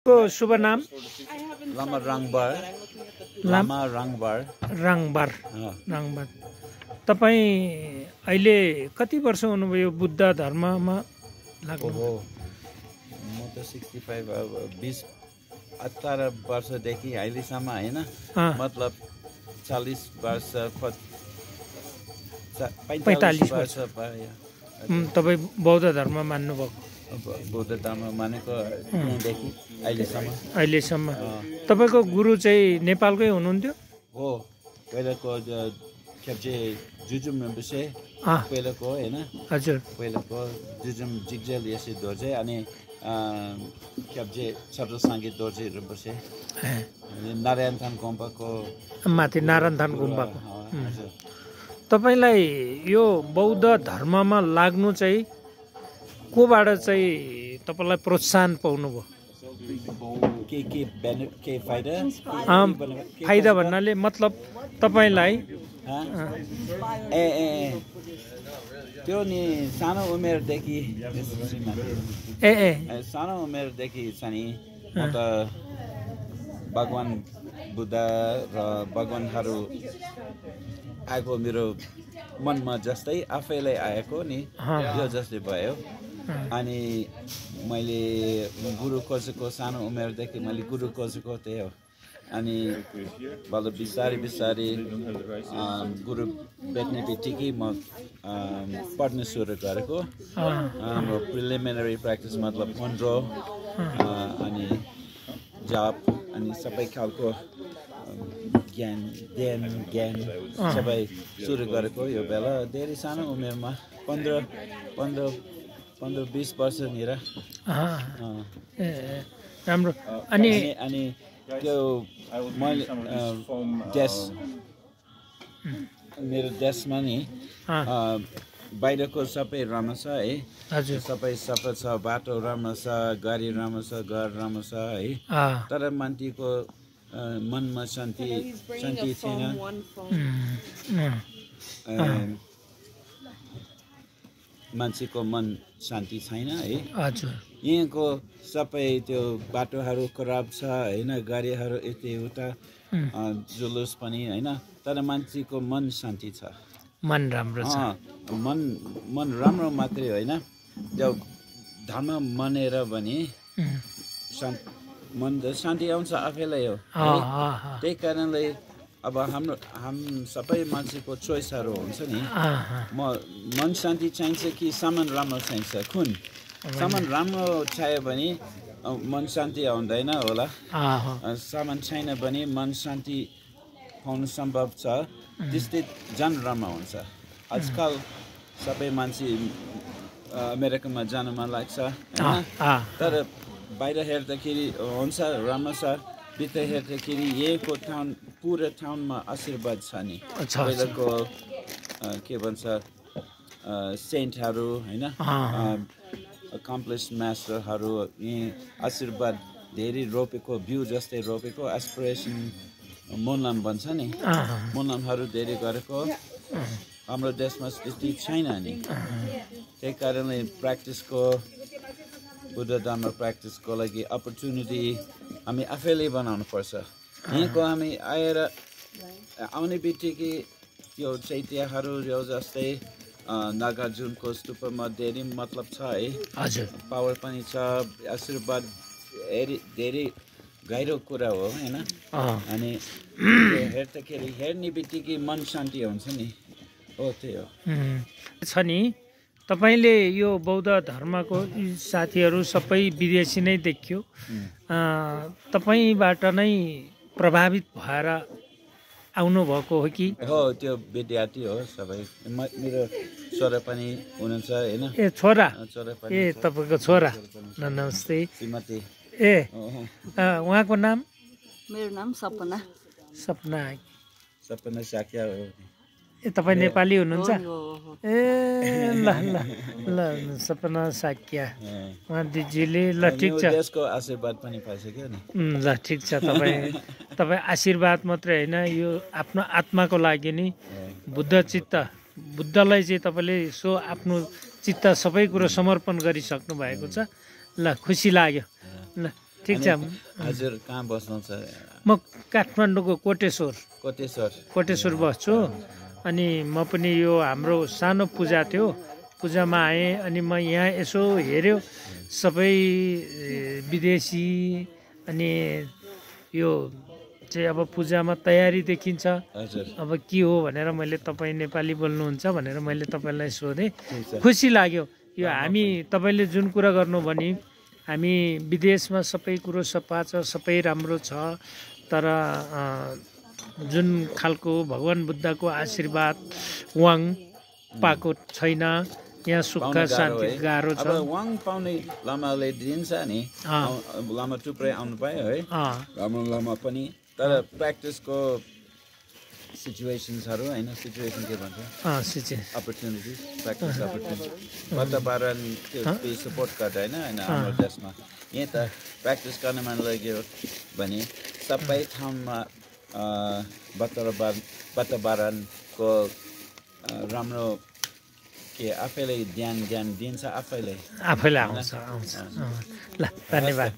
को शुभ नाम लामा राङबार लामा राङबार राङबार राङबार। तपाईँ अहिले कति वर्ष हुनुभयो बुद्ध धर्ममा लाग्नु? म त 65 18 वर्षदेखि अहिलेसम्म होइन, मतलब 40 वर्ष 45 वर्ष भयो। तपाईँ बौद्ध धर्म मान्नुभएको? बौद्ध धर्म मानेको त्यहाँदेखि अहिलेसम्म। तपाईँको गुरु चाहिँ नेपालकै हुनुहुन्थ्यो? हो, पहिलाको खेप्चे जुजुम विषय पहिलाको होइन। हजुर, पहिलाको जुजुम जिग्जेल यसै दोर्जे अनि खेप्चे छत्र सङ्गीत दोर्जेहरू विषय नारायण थान गुम्बाको माथि नारायण थान गुम्बाको। तपाईँलाई यो बौद्ध धर्ममा लाग्नु चाहिँ कोबाट चाहिँ तपाईँलाई प्रोत्साहन पाउनुभयो? के फाइदा? फाइदा भन्नाले मतलब तपाईँलाई त्यो नि सानो उमेरदेखि सानो उमेरदेखि चाहिँ म त भगवान बुद्ध र भगवानहरू आएको मेरो मनमा जस्तै आफैलाई आएको नि यो जस्तै भयो। अनि मैले गुरु खोजेको सानो उमेरदेखि मैले गुरु खोजेको त्यही हो। अनि बल्ल बिस्तारै बिस्तारै गुरु भेट्ने बित्तिकै म पढ्न सुरु गरेको। हाम्रो प्रिलिमिनरी प्र्याक्टिस मतलब कन्ट्रो अनि जप अनि सबै खालको ज्ञान सबै सुरु गरेको यो बेला धेरै सानो उमेरमा 15-20 वर्षनिर। राम्रो। अनि त्यो मैले मेरो देशमा नि बाहिरको सबै राम्रो छ है। सबै सफा छ, बाटो राम्रो छ, गाडी राम्रो छ, घर राम्रो छ है। तर मान्छेको मनमा शान्ति छैन। मान्छेको मन शान्ति छैन है। यहाँको सबै त्यो बाटोहरू खराब छ होइन, गाडीहरू यति उता जुलुस पनि होइन, तर मान्छेको मन शान्ति छ, मन राम्रो छ। मन राम्रो मात्रै होइन, त्यो धर्म मानेर भने मन शान्ति आउँछ आफैलाई हो। त्यही कारणले अब हाम सबै मान्छेको चोइसहरू हुन्छ नि। मन शान्ति चाहिन्छ कि सामान राम्रो चाहिन्छ? कुन सामान राम्रो चाहियो भने मन शान्ति आउँदैन होला। सामान छैन भने मन शान्ति पाउनु सम्भव छ। त्यस्तै जान राम्रो हुन्छ। आजकल सबै मान्छे अमेरिकामा जान मन लाग्छ होइन, तर बाहिर हेर्दाखेरि हुन्छ राम्रो छ, भित्र हेर्दाखेरि यहीँको टाउन पुरा टाउनमा आशीर्वाद छ नि। पहिलाको के भन्छ सेन्टहरू होइन, अकम्प्लिस मास्टरहरू यहीँ आशीर्वाद धेरै रोपेको, भ्यू जस्तै रोपेको, एस्पिरेसन मोनलाम भन्छ नि, मोनलामहरू धेरै गरेको। हाम्रो देशमा त्यति छैन नि। त्यही कारणले प्र्याक्टिसको बुद्ध धर्म प्र्याक्टिसको लागि अपर्च्युनिटी हामी आफैले बनाउनु पर्छ। यहाँको हामी आएर आउने बित्तिकै त्यो चैत्यहरू यो जस्तै नागार्जुनको स्तूपमा धेरै मतलब छ है। पावर पनि छ, आशीर्वाद धेरै गहिरो कुरा हो होइन। अनि हेर्दाखेरि हेर्ने बित्तिकै मन शान्ति हुन्छ नि, हो त्यही हो। छ नि तपाईँले यो बौद्ध धर्मको साथीहरू सबै विदेशी नै देखियो, तपाईँबाट नै प्रभावित भएर आउनुभएको हो कि? हो, त्यो विद्यार्थी हो सबै। मेरो छोरा पनि हुनुहुन्छ होइन। छोरा पनि। तपाईँको छोरा, नमस्ते श्रीमती। उहाँको नाम? मेरो नाम सपना साक्या हो। तपाईँ नेपाली हुनुहुन्छ? ल ल ल सपना साक्या उहाँ दिदीले। ल ठिक छ, देशको आशीर्वाद पनि पाइसक्यो नि। ल ठिक छ। तपाईँ आशीर्वाद मात्रै होइन, यो आफ्नो आत्माको लागि नि बुद्धलाई चाहिँ तपाईँले सो आफ्नो चित्त सबै कुरो समर्पण गरिसक्नु भएको छ। ल खुसी लाग्यो। ल ठिक छ। हजुर कहाँ बस्नुहुन्छ? म काठमाडौँको कोटेश्वर बस्छु। अनि म पनि यो हाम्रो सानो पूजा थियो, पूजामा आएँ। अनि म यहाँ यसो हेऱ्यो सबै विदेशी, अनि यो चाहिँ अब पूजामा तयारी देखिन्छ। अब के हो भनेर मैले तपाईँ नेपाली बोल्नुहुन्छ भनेर मैले तपाईँलाई सोधेँ। खुसी लाग्यो। यो हामी तपाईँले जुन कुरा गर्नु भने हामी विदेशमा सबै कुरो सफा छ, सबै राम्रो छ, तर जुन खालको भगवान् बुद्धको आशीर्वाद वाङ पाएको छैन। यहाँ सुख शान्ति गाह्रो छ। वाङ पाउने लामाले दिन्छ नि, लामा थुप्रै आउनु पायो है, राम्रो लामा पनि। तर प्र्याक्टिसको सिचुएसन्सहरू होइन, सिचुएसन के भन्छ, अपर्च्युनिटिज, प्र्याक्टिस अपर्च्युनिटी वातावरण त्यो सपोर्ट गर्दैन होइन हाम्रो देशमा। यहाँ त प्र्याक्टिस गर्न मन लाग्यो भने सबै ठाउँमा वातावरणको राम्रो के आफैले ध्यान दिन्छ, आफैले आउँछ। ल धन्यवाद।